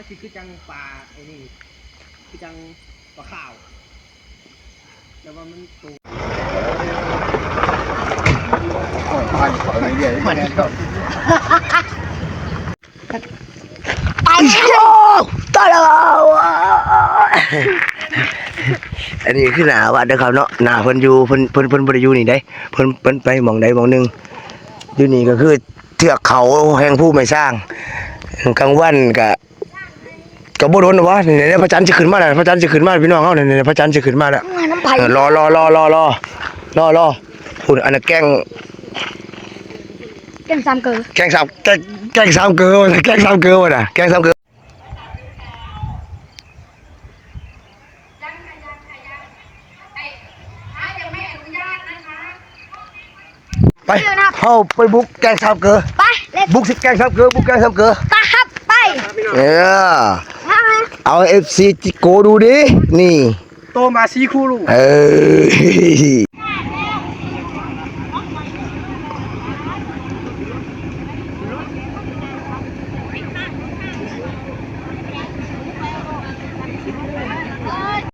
ຄື ຄືຈັ່ງປາໄອ້ນີ້ ຄືຈັ່ງປາຂາວ ແຕ່ວ່າມັນໂຕ ໄປແລ້ວ ຕາຍແລ້ວ ອັນນີ້ຄືໜ້າວັດເດີຄັບເນາະ ໜ້າເພິ່ນຢູ່ ເພິ່ນ ເພິ່ນ ເພິ່ນບໍ່ໄດ້ຢູ່ນີ້ເດ້ ເພິ່ນ ເພິ່ນໄປໝ່ອງໃດໝ່ອງໜຶ່ງ ຢູ່ນີ້ກໍຄືເທືອກເຂົາແຫ່ງພູໄມ້ຊ້າງ ກາງວັນກະ ກໍບໍ່ດົນດອກວະ ນີ້ໆ ພະຈັນຊິຂຶ້ນມາແລ້ວ ພະຈັນຊິຂຶ້ນມາ ພີ່ນ້ອງເຮົາ ນີ້ໆ ພະຈັນຊິຂຶ້ນມາແລ້ວ ມານຳໃຜ ເອີ ລໍໆ ລໍໆ ລໍໆ ລໍໆ ພຸ້ນ ອັນນັ້ນແກ້ງ ແກ້ງສາມເກີ ແກ້ງສາມ ແກ້ງ ແກ້ງສາມເກີ ແກ້ງສາມເກີ ພຸ້ນນະ ແກ້ງສາມເກີ ໄປ ເຮົາໄປບຸກແກ້ງສາມເກີ ໄປ ເລັດ ບຸກຊິແກ້ງສາມເກີ ບຸກແກ້ງສາມເກີ ຕາຮັບ ໄປ ເອີ ເອົາ ເອັຟຊີ ຈິໂກະດູດີ ນີ້ ໂຕມາຊີຄູລູ ເອີ.